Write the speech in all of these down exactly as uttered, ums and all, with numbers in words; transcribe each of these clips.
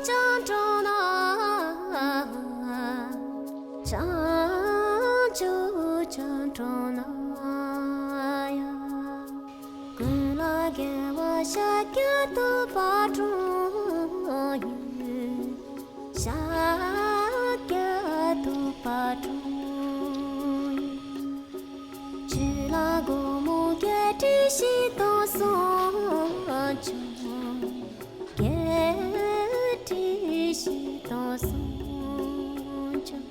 བྱང་འགྲོ་ན། བྱང་ཆུབ་བྱང་འགྲོ་ན་ཡང་། ཀུན་ལ་དགེ་བ་ཤཱཀྱ་ཐུབ་པ་དྲུང་ཡོད། ཤཱཀྱ་ཐུབ་པ་དྲུང་ཡོད། ཆོས་ལ་གོ་མོ་བརྒྱད་ཁྲི་བཞི་སྟོང་གསུངས་བྱུང་། བརྒྱད་ཁྲི་བཞི་སྟོང་གསུངས་བྱུང་།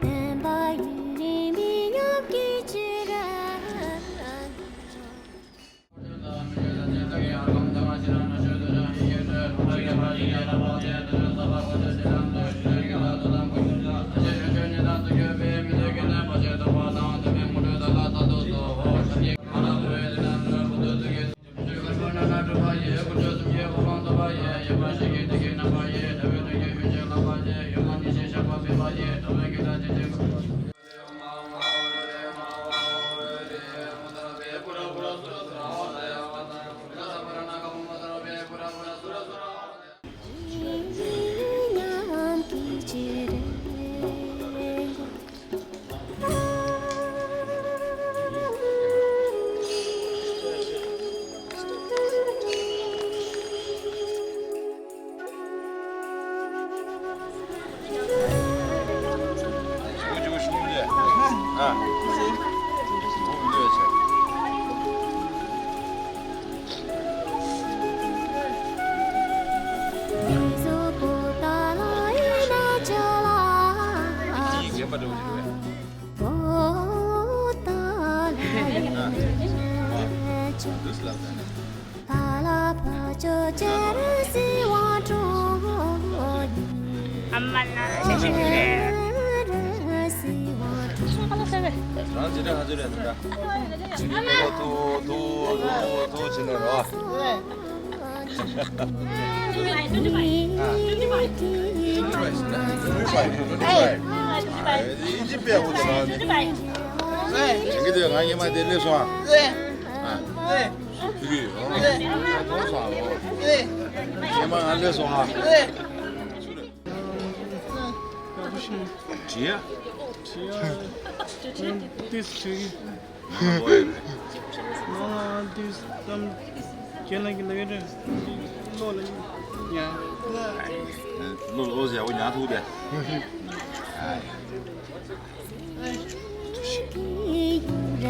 བསྟན་པ་ཡུན་རིང་མི་ཉམས་ཀྱི་ཕྱིར།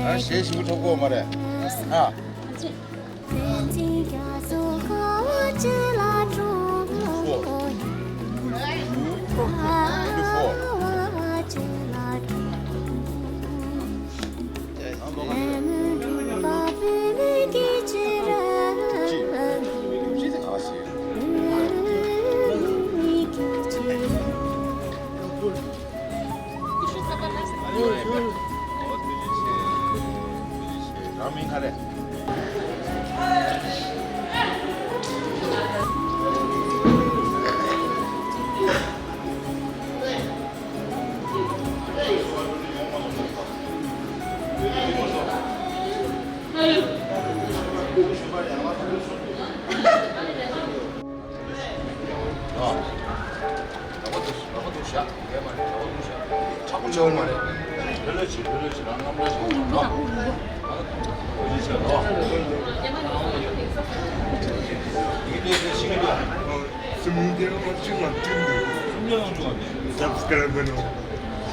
ཨ་ཞེ་ཞིག་ཐོག་གོ་མ་རེད། ཨ། རང་མིང་ག་རེ།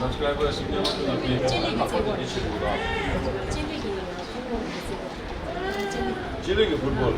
Subscriber སུམ་བརྒྱ་ལ་ཕེབས་པ་ལ་ཁ་གཏད་ཆེ་བོ་ར། ཅི་ལིག་གི་ཕུཊ་བོལ།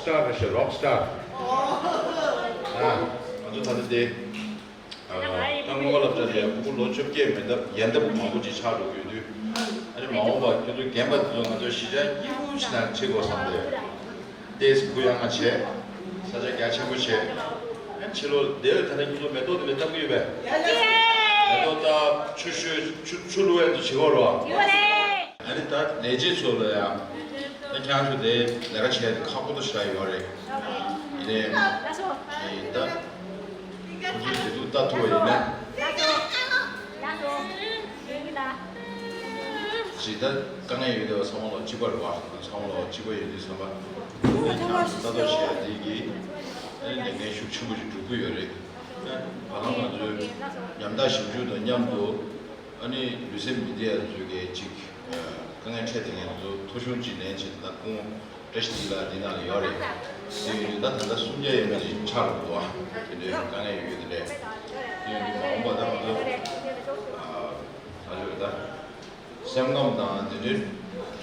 སི་ཊར་རེད་ཤག་རོག་སི་ཊར། ཨ། ང་ཚོ་ད་ལྟ་དེ། ཨ། ད་སྔོན་མ་སློབ་གྲྭ་དེ་ཕྲུ་གུ་ལོ་བཅོ་བརྒྱད་མན་འདབས་ཡན་འདབ་མང་པོ་ཅིག་ཆགས་འགྲོ་གི་ཡོད་དུས། ཨ་ནི་མ་འོངས་པར་ཁྱོད་ཚོ་རྒན་པ་དེ་ཚོ་ང་ཚོའི་གཞིས་ཆགས་སྐྱིད་པོ་ཞིག་ནང་ཁྲིད་དགོས་བསམ་སྟེ། ཏོག་ཙམ་གུ་ཡངས་བྱས། ས་ཆ་རྒྱ་ཆེན་པོ་བྱས། ཕྱི་ལོགས་དེར་ད་ལྟ་ཁྱོད་ཚོ་མེ་ཏོག་དེ་ལ་བཏབ་ཀྱི་ཡོད་པས། མེ་ཏོག་བཏབ། ཆུ་ཤོད། ཆུ་ཆུ་བླུག་ཡས་དེ་བྱེད་དགོས་རེད་པ། ཨ་ནི་ད་ལས་བྱེད་ཚོ་ལ་ཡང་། ད་ཁྱེད་རང་ཚོ་དེ་ལས་ཀ་བྱས་ཏེ་ཁག་པོ་ཏོ་ཞེ་དྲག་ཡོད་རེད། ཡིན་ནའི། ད། ཁོང་ཚོའི་བདེ་སྡུག་ལྟ་ཐུབ་པ་ཡིན་ན། ཇི་ལྟར་དཀའ་ངལ་ཡོད་བསྡད་པ་ཚང་མ་ལོག་གཅིག་པ་རེད་པ། ཚང་མ་ལོག་གཅིག་པ་ཡོད་དུས་ཙམ་པ། ཁྱེད་རང་ཚོ་ལྟ་རྟོག་བྱེད་ཡ་འདི་གིས་ཨ་ནི་ལས་འགན་ཤུགས་ཆེན་པོ་ཞིག་སྒྲུབ་ཀྱི་ཡོད་རེད། ད་བར་ལམ་ང་ཚོའི་ཉམ་ཐག་ཞིབ་འཇུག་དང་མཉམ་དུ། ཨ་ནི་ལུས་སེམས་མི་བདེ་ཡ་ཚོའི་གི་ཅིག་ཨ། དཀའ་ངལ་འཕྲད་བསྡད་མཁན་ཚོ་ཐོ་གཞུང་ཅིག་ལེན་བྱས། ད་སྐུ་ངོ་བཀྲ་ཤིས་འདི་ལགས་འདི་ནང་ལ་ཡོད་རེད། དེ་ཡིན་དུས་ད་ད་ལྟ་སུམ་བརྒྱ་ཡས་མས་ཅིག་ཆགས་འགྲོ་འདུག་ཨ། དེ་འདྲའི་དཀའ་ངལ་ཡོད་ཡོད་དེ་འདྲས། དེ་ཡིན་དུས་མ་འོངས་པ་ད་ང་ཚོ། ཨ། ད་ལྟ་སེམས་ཁམས་དང་དེ་འདྲའི་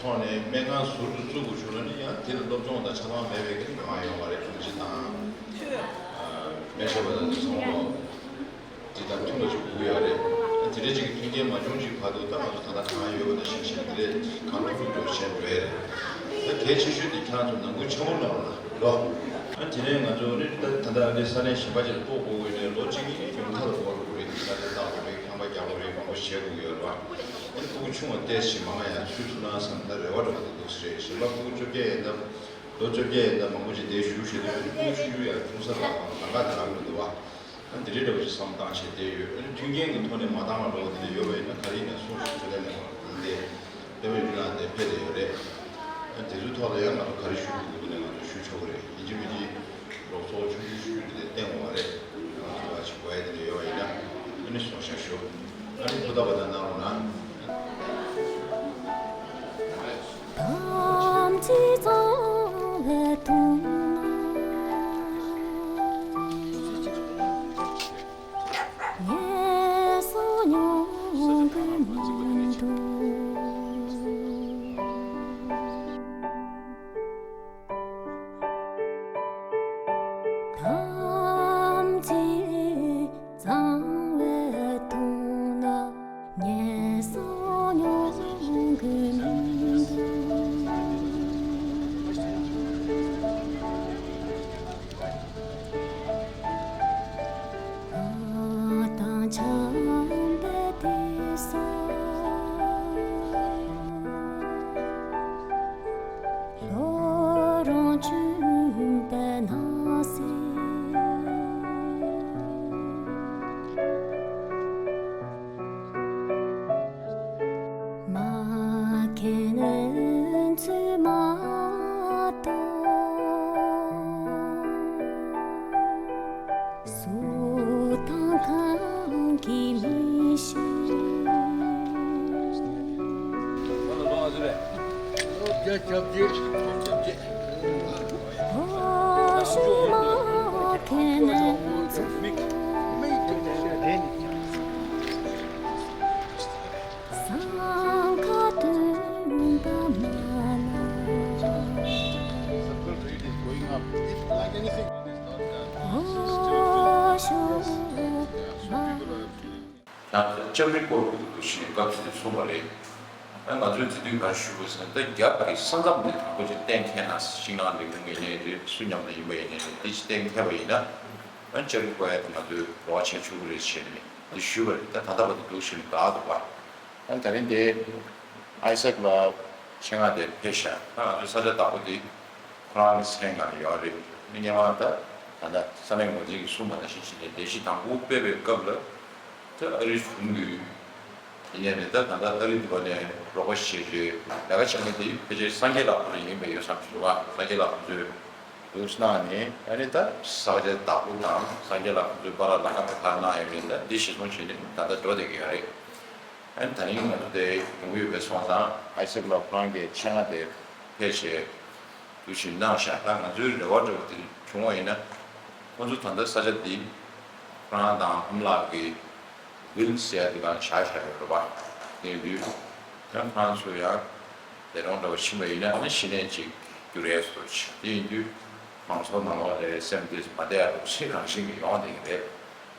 ཐོག་ནས་སྨན་ཁང་ཟུར་དུ་བཙུགས་དགོས་བྱུང་ན་ནི་ཡང་དེ་ལ་སློབ་སྦྱོང་དང་ཆ་ཚང་མེད་པའི་གི་མི་མང་ཡོང་བ་རེད། ཀུང་ཅི་དང་། ཨ། སྨན་ཞབས་པ་དང་དེ་ཚོ་ལ། དེ་དང་མཐུན་པ་ཞིག་དགོས་ཀྱི་ཡོད་རེད། ད་དེ་འདྲའི་ཅིག་གི་མཐུན་རྐྱེན་མ་བྱུང་ཅིག་བར་དུ་ད་ང་ཚོ་ད་ལྟ་གང་ཡོད་པ་ནང་བཞིན་བྱས་ནས་དེ་འདྲའི་གང་ཐུབ་ཐུབ་ཀྱི་བྱས་འགྲོ་ཡ་རེད། ད་གལ་ཆེ་ཤོས་དེ་ཁྱེད་རང་ཚོ་ནང་ཁུལ་ཆེན་པོ་ནང་ལ་ལོ། ཨ། དེ་ནས་ང་ཚོ་ནི་ད་ད་ལྟ་ཨ་ནི་ས་གནས་གཞན་པ་ཅིག་ལ་གཏོགས་དགོས་ཀྱི་ཡོད་ནའི་ལོ་གཅིག་གཉིས་ཉུང་མཐའ་ལ་འགོར་དགོས་རེད། ས་ཆ་བཏང་དགོས་རེད། ཁང་པ་རྒྱག་དགོས་རེད། མང་པོ་བྱེད་དགོས་ཀྱི་ཡོད་རེད་པ། ཨ་ནི་ཕྲུ་གུ་ཆུང་བ་ཏོག་ཙམ་མང་ང་ཡང་ཚུད་ཐུབ་ན་བསམ། ད་རེ་བ་འདྲ་བོ་དེ་འདུག་ཟེར་རེད། གཞན་པ་ཕྲུ་གུ་བཅོ་བརྒྱད་ཡན་འདབ། ལོ་བཅོ་བརྒྱད་ཡན་འདབ་མང་པོ་ཅིག་དེར་བཞུགས་བྱས་དུས། ཨ་ནི་ཕྲུ་གུ་ཆུང་ཆུང་ཡང་ཆུང་ས་དང་ལམ་ཁ་དེ་རང་མི་འདུག་པ། ཨ། འདི་འདྲའི་འདྲ་བོ་ཞིག་བསམ་བཏང་བྱས་བསྡད་ཡོད། ཨ་ནི་མཐུན་རྐྱེན་གྱི་ཐོག་ནས་མ་འདང་བ་འདྲ་བོ་དེ་འདྲ་ཡོད་པ་ཡིན་ན་ག་རེ་ཡིན་ན་གསུངས་ཤིག་ཆོས་ལྡན་ལགས་ཀྱིས་དེ་སྟོད་མངའ་རིས་ནང་དེ་ཕེབས་བསྡད་ཡོད་རེད། ཨ། དེ་ཚོའི་ཐོག་ལ་ཡང་ང་ཚོ་ག་རེ་ཞུ་དགོས་ཀྱི་འདུག་ན་ང་ཚོ་ཞུ་ཆོག་གི་རེད། ཡིན་གཅིག་མིན་གཅིག་རོགས་ཚོགས་ཆུང་ཆུང་ཆུང་ཆུང་དེ་འདྲ་བསྟན་དགོས་པ་རེད། ང་ཚོ་བ་ཞིག་དགོས་ཡ་དེ་འདྲ་ཡོད་པ་ཡིན་ན། ཨ་ནི་སོང་ཤག་ཞུ། ཨ་ནི་ཐུགས་ཐག་པ་དང་གནང་རོགས་གནང་། ཐམས་ཅད་གཙང་བའི་དོན་ལ། ངན་སོང་མྱོང་གི་མི་འདུག། ཐམས་ཅད་གཙང་བའི་དོན་ལ། ངན་སོང་མྱོང་གི་མི་འདུག། ང་དང་འཆམ་པའི་དུས་སུ། ལྷོ་རོང་ཆུན་པའི་ནང་སྲིད། མ་མཁན་ཚོས་མ་གཏོགས་སུ་དང་གང་གིས་མི་ཤེས། ཨོ་ཤུ་མ་མཁན་ཚོས། སང་ཁ་སྟོན་པ་མ་ན། ཨོ་ཤུ་མ། ཡང་ལྕགས་རི་སྐོར་གྱི་འདུ་ཤེས་སྐབས་དེ་གསུངས་པ་རེད། ཨ། ང་ཚོས་དེ་དུས་ག་རེ་ཞུས་པ་ཟེར་ན། ད་རྒྱ་གར་གྱི་ས་མཚམས་དེ་དང་པོ་ཅིག་གཏན་འཁེལ་ན། ཤིང་ནགས་ལས་ཁུངས་ཡིན་ནའི་རེད། སུ་མཉམ་དུ་ཡིན་པ་ཡིན་ནའི་རེད། དེ་ཅིག་གཏན་འཁེལ་བ་ཡིན་ན། ཨ། ལྕགས་རི་བཀོལ་ཡ་དེ་ང་ཚོས་རོགས་བྱས་ཆོག་གི་རེད་ཟེར་ནས་དེ་ཞུས་པ་རེད། ད་ད་ལྟ་བར་དུ་འདུག་ཟེར་ནས་བསྡད་འདུག་པ། ཨ། ད་རིང་དེ་ཨའི་སེག་ལགས་ཆེད་མངགས་དེ་ཕེབས་ཤག། ད་ང་ཚོའི་ས་ཆ་བདག་པོ་དེ་ཁོ་རང་གི་མཚན་སྒང་ལ་ཡོད་རེད། སྔོན་མ་ད་ད་ལྟ་ས་གནས་འགོ་འཛིན་གྱིས་གསུངས་པ་ནང་བཞིན་བྱས་ནས་ལས་གཞི་དང་པོ་སྤེལ་བའི་སྐབས་ལ་ད་ཨ་རིའི་གཞུང་གིས། ཡིན་ནའི་རེད། ད་ད་ལྟ་ཨ་རི་འདི་བ་ནས་རོགས་པ་བྱེད་རྒྱུའི་ལས་ཀ་བྱེད་མཁན་དེ་ཕལ་ཆེར་སངས་རྒྱས་ལགས་ཁོ་རང་ཡིན་པ་ཡོད་བསམ་གྱི་འདུག་ག། སངས་རྒྱས་ལགས་ཁོ་ཚོས་འདུག་གནང་ནས། ཨ་ནི་ད་ས་ཆ་བདག་པོ་དང་སངས་རྒྱས་ལགས་ཁོ་ཚོས་པཱ་ལགས་ལམ་ཁ་ཕར་གནང་ཡོད་རེད། ད་འདི་གཞིར་བཟུང་བྱས་ནས་ད་ལྟ་འགྲོ་བསྡད་ཀྱི་ཡོད་རེད། ཨ་ནི་ད་རིང་ང་ཚོ་དེ་ཡོང་གི་ཡོད་པའི་སོང་ཙང་། ཨའི་སེག་ལགས་ཁོ་རང་གི་ཆེད་མངགས་དེ་ཕེབས་བྱས་འདུག་ཞིག་གནང་ཤག། ད་ང་ཚོའི་རེ་བ་འདྲ་བོ་དེ་བྱུང་བ་ཡིན་ན། ཁོང་ཚོ་ད་ལྟ་ས་ཆ་འདི་ཁོ་རང་དང་ཧམ་ལགས་ཀྱི་ཝིལ་ཟེར་ཡ་དེ་གང་བཞག་བཞག་ཡོད་རེད་པ། དེ་ཡིན་དུས་ཡང་ཁོ་རང་ཚོ་ཡང་དེ་རང་འདྲ་བོ་ཕྱིན་པ་ཡིན་ན། ཨ་ནི་གཞི་ནས་ཅིག་འགྱུར་ཡས་སོ་ཅིག། དེ་ཡིན་དུས་ མང་ཚོགས་ནང་ལོགས་ལ་སེམས་འདི་མ་བདེ་ཡག་ཚིག་རང་བཞིན་གྱིས་ཡོང་བསྡད་ཀྱི་རེད།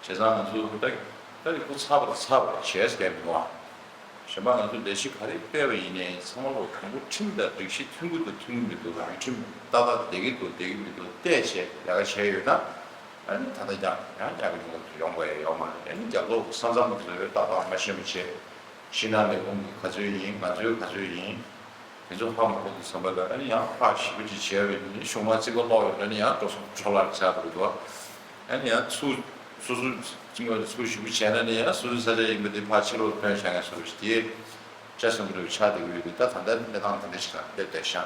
བྱས་ཙང་ང་ཚོ་ད་ད་རེས་ཁོ་ཚར་བ་ཚར་བ་བྱས་ཟེར་མཁན་མི་འདུག་ཨ། གཞན་པ་ང་ཚོ་ལས་གཞི་ག་རེ་སྤེལ་བ་ཡིན་ནའི་ཚང་མ་ལོ་དང་པོ་ཁྲིམས་དང་སྒྲིག་གཞི་མཐུན་གྱི་འདུག་མཐུན་གྱི་མི་འདུག་རང་ཁྲིམས་ཏག་ཏག་བསྡད་ཀྱི་འདུག་བསྡད་ཀྱི་མི་འདུག་བལྟས་བྱས་ལས་ཀ་བྱས་ཡོད་ན། ཨ་ནི་ད་ལྟ་ཀྱང་ཡང་རྒྱ་གི་ཡོང་དགོས་ཡོད་མ་རེད། ཨ་ནི་རྒྱབ་ལོགས་སོ་སོ་ཚང་མ་ཚོས་ཏག་ཏག་མ་ཤེས་པ་བྱས། ཕྱི་ནང་ལས་ཁུངས་ཀྱི་ག་ཚོད་ཡིན། ང་ཚོའི་ག་ཚོད་ཡིན། དེ་ཚོ་ཧ་མ་གོ་དུས་ཙམ་པ་ལ་ཨ་ནི་ཡང་ཧ་ཞེ་པོ་ཅིག་བྱས་པ་ཡིན། གཞུང་མ་རྩིས་པ་ཀློག་ཡོད་ན་ནི་ཡང་འགྲོ་སོང་འཕྲོ་བརླག་ཆགས་པ་རེད་འདུག་ཨ་ནི་ཡང་ཚུར་སོ་སོ་རྩིས་པ་ཚུར་ཞེ་པོ་བྱས་ན་ནི་ཡང་སོ་སོའི་ས་ཆ་ཡིན་པ་དེ་ཕར་ཕྱི་ལོགས་ཐོན་བཞག་མཁན་བཟོ་འདྲ་ཞིག་དེ་ཆ་ཚང་པོ་རེ་ཆགས་བསྡད་ཀྱི་ཡོད་དུས། ད་ད་ལྟ་གནས་སྟངས་དེ་འདྲ་ཞིག་ལ་སླེབས་བསྡད་ཤག་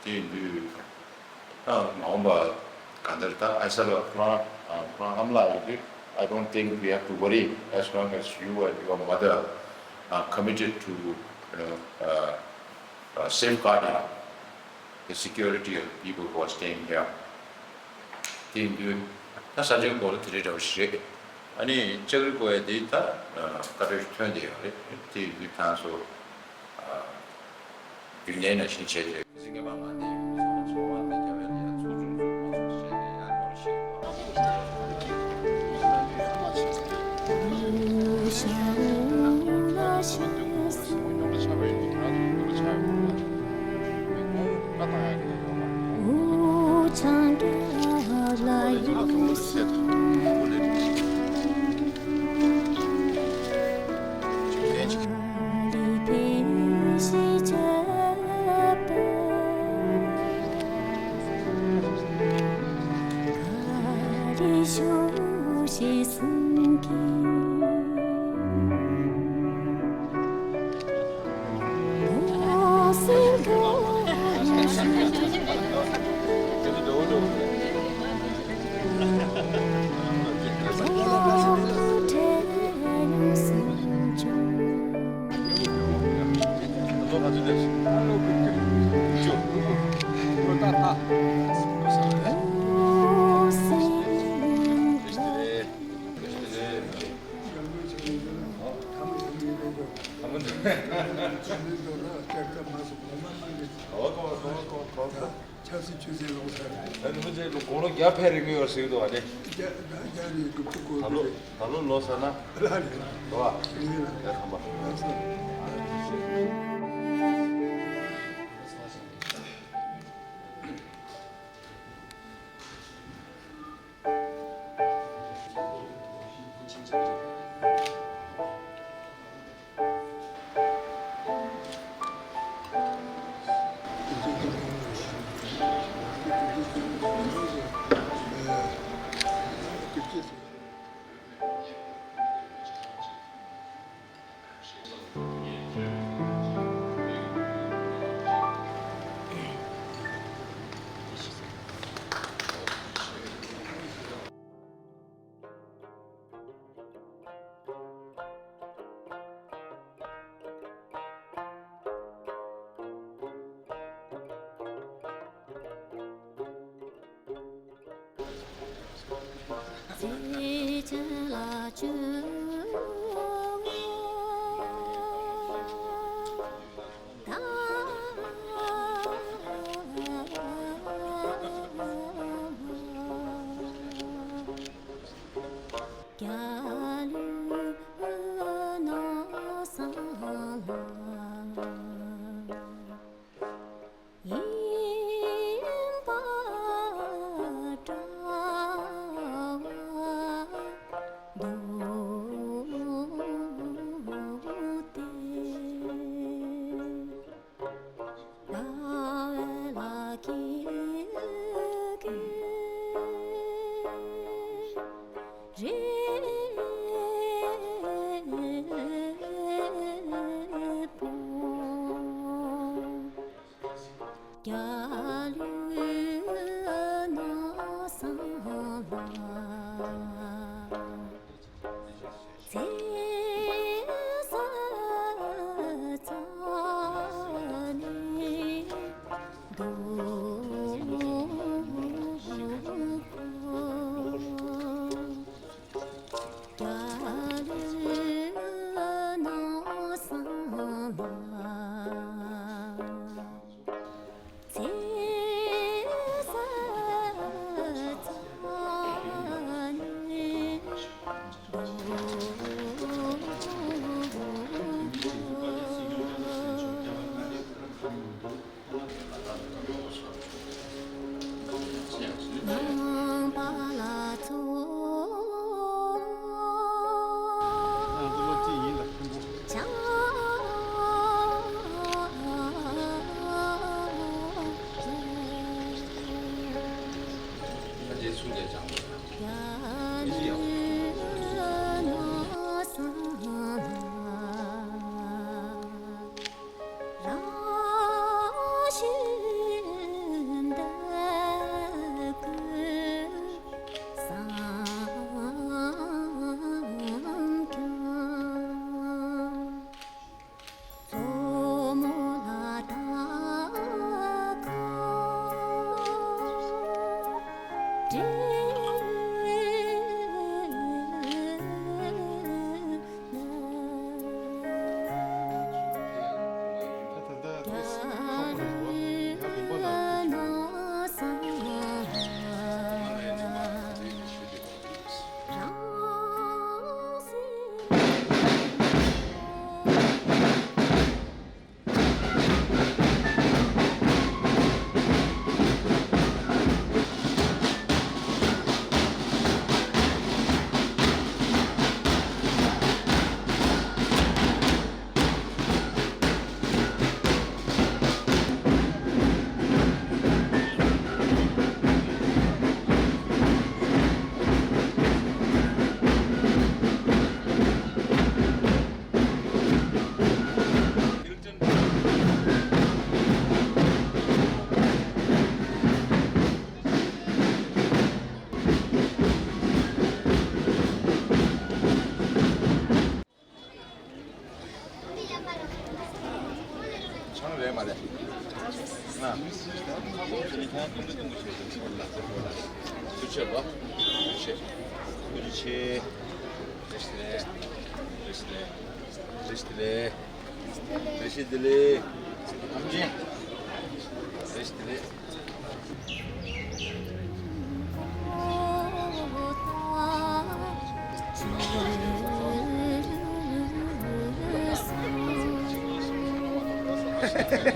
དེ་ཡིན་དུས། ཨ། མ་འོངས་པ་གང་ལྟར་ད་ཨ་ས་ལ་ཁོ་རང་ཨ་ཁོ་རང་ཨ་མ་ལགས་ཡོད་དུས། I don't think we have to worry as long as you and your mother are committed to, you know, uh, uh, safeguarding the security of the people who are staying here. དེ་ཡིན་དུས་ད་ས་ཆའི་སྐོར་དེ་འདྲའི་འདྲ་བོ་ཞིག་རེད། ཨ་ནི་ལྕགས་རི་སྐོར་ཡ་དེ་ད་ཨ་བཀའ་འཁྲོལ་ཐོན་བསྡད་ཡོད་རེད། དེ་ཡིན་དུས་ད་ང་ཚོ་ཨ། རྒྱུན་ལྡན་ནང་བཞིན་བྱས་ཏེ། ཟིན་གྱི་མ་ང་དེ་ཚང་མ་ཚོགས་པ་དེ་རྒྱ་བལ་ཡ་ཚོགས་ཆུང་ཚོགས་མ་ཚོགས་བྱས་ནས་ཡ་ནོར་ཤེས་པ། ཆབ་སྲིད་ཆོས་སྲིད་ལོག་ས་རེད། ད་ནི་མི་ཚེ་ལོ་དགུང་ལོ་བརྒྱ་ཕེབས་རེ་མི་ཡོད་ཟེར་གི་འདུག་བ་ནི། བརྒྱ་བརྒྱ་ནི་དགུ་བཅུ་གོ་ད་ལོ་ད་ལོ་ལོ་ས་ན་ལ་རེད། ལོ་བ་རེད་ལ་ཡ་ཁམས་པ། ལགས་སོ། ཆང་རེད་མ་རེད། ང་། ཐུགས་རྗེ་ཆེ་ལོ། ཐུགས་རྗེ་ཆེ། ཐུགས་རྗེ་ཆེ། བཀྲ་ཤིས་བདེ་ལེགས། བཀྲ་ཤིས་བདེ་ལེགས། བཀྲ་ཤིས་བདེ་ལེགས། བཀྲ་ཤིས་བདེ་ལེགས། ཨམ་ཆི།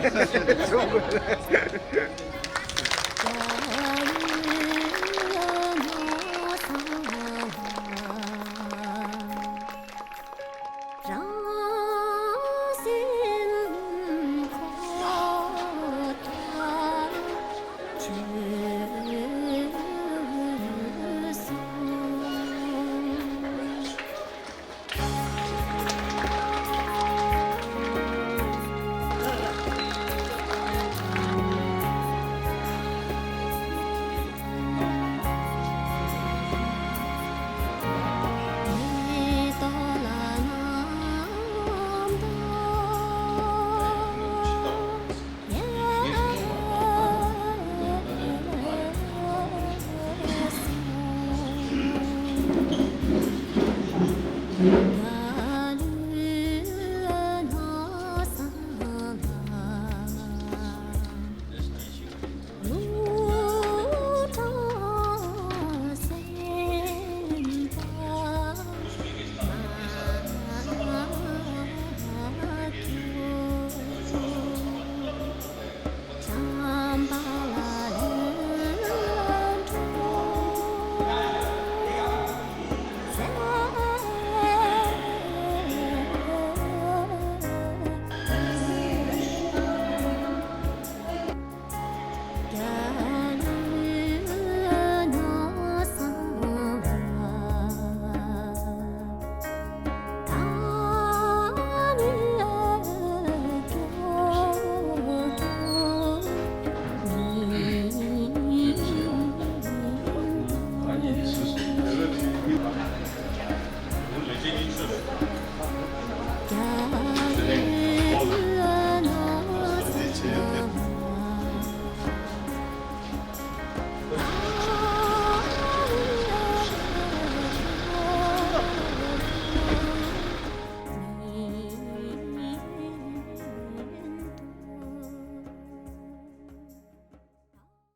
བཀྲ་ཤིས་བདེ་ལེགས།